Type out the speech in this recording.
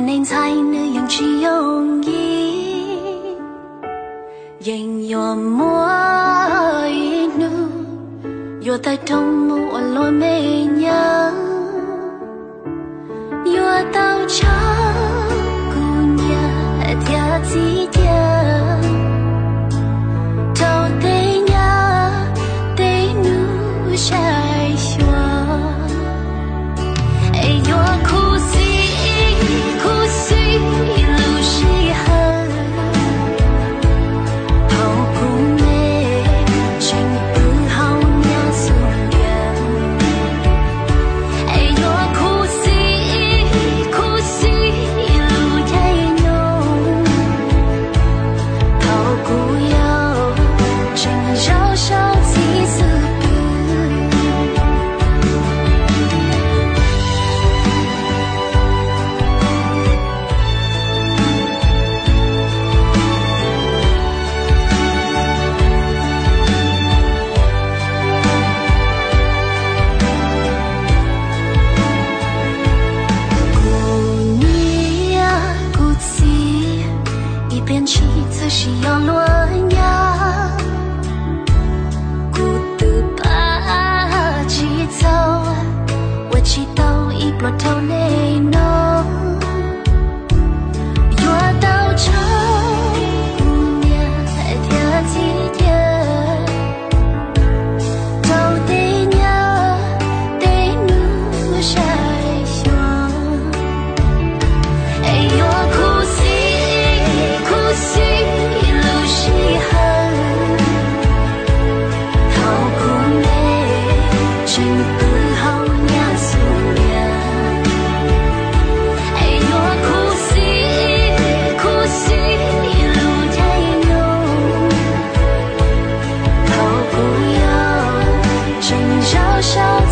Neeg ntxhais nws yeej tsis yooj yim, yeej yuav muaj ib hnub yuav tawg rooj mus ua luag me nyuam, yuav tau tso kuv niam thiab txiv cia rau tej nyab tej nus saib xyuas. Es yuav khuv xim, khuv xim lub sij hawm thaum kuv me tseem pw hauv niam xub ntiag. Es yuav khuv xim, khuv xim lub caij nyoog thaum kuv yau tseem zaum saum txij xub pwg. Kuv niam kuv txiv ib pliag ntshis txawm sim yog luag nyab. Kuv twb pab tsis txaus, ua tsis tau ib pluag dhau li no. Yuav tau tso kuv niam thiab txiv cia rau tej nyab tej nus saib xyuas. Es yuav khuv xim, khuv xim lub sij hawm thaum kuv me tseem pw hauv niam xub ntiag. Es yuav khuv xim, khuv xim lub caij nyoog thaum kuv yau tseem zaum saum